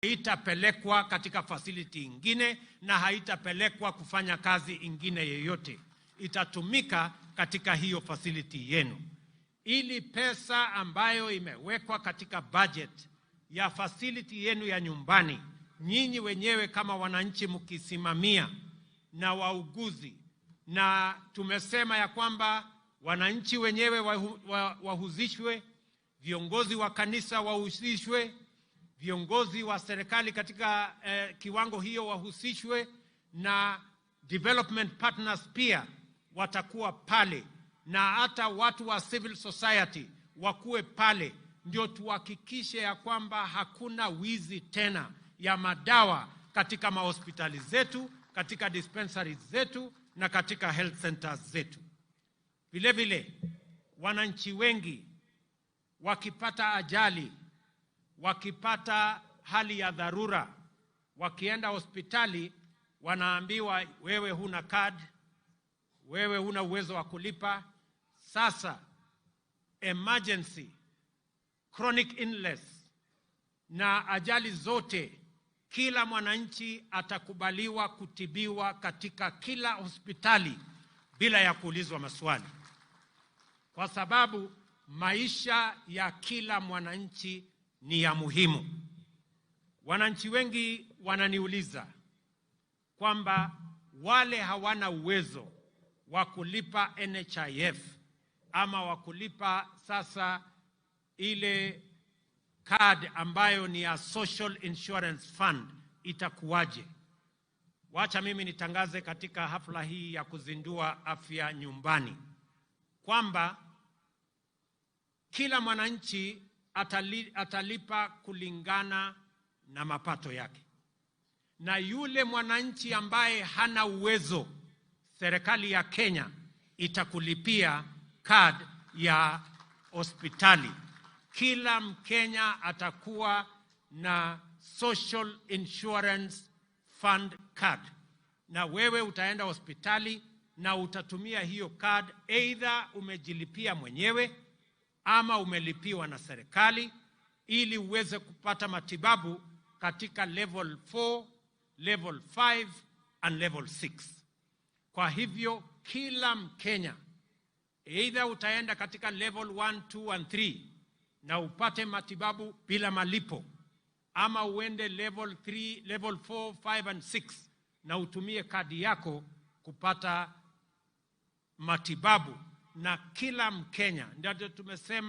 Haitapelekwa katika facility ingine na haitapelekwa kufanya kazi ingine yeyote. Itatumika katika hiyo facility yenu, ili pesa ambayo imewekwa katika budget ya facility yenu ya nyumbani, nyinyi wenyewe kama wananchi mkisimamia na wauguzi, na tumesema ya kwamba wananchi wenyewe wahusishwe, viongozi wa kanisa wahusishwe, viongozi wa serikali katika kiwango hiyo wahusishwe, na development partners pia watakuwa pale, na hata watu wa civil society wakuwe pale, ndio tuhakikishe ya kwamba hakuna wizi tena ya madawa katika mahospitali zetu, katika dispensaries zetu na katika health centers zetu. Vile vile wananchi wengi wakipata ajali, wakipata hali ya dharura, wakienda hospitali wanaambiwa, "Wewe huna card, wewe huna uwezo wa kulipa." Sasa emergency, chronic illness na ajali zote, kila mwananchi atakubaliwa kutibiwa katika kila hospitali bila ya kuulizwa maswali, kwa sababu maisha ya kila mwananchi ni ya muhimu. Wananchi wengi wananiuliza kwamba wale hawana uwezo wa kulipa NHIF ama wa kulipa sasa ile card ambayo ni ya Social Insurance Fund itakuwaje? Wacha mimi nitangaze katika hafla hii ya kuzindua Afya Nyumbani kwamba kila mwananchi atalipa kulingana na mapato yake, na yule mwananchi ambaye hana uwezo, serikali ya Kenya itakulipia card ya hospitali. Kila Mkenya atakuwa na Social Insurance Fund card, na wewe utaenda hospitali na utatumia hiyo card, either umejilipia mwenyewe ama umelipiwa na serikali, ili uweze kupata matibabu katika level 4, level 5 and level 6. Kwa hivyo kila Mkenya, either utaenda katika level 1, 2 and 3 na upate matibabu bila malipo, ama uende level 3, level 4, 5 and 6 na utumie kadi yako kupata matibabu. Na kila Mkenya, ndio tumesema.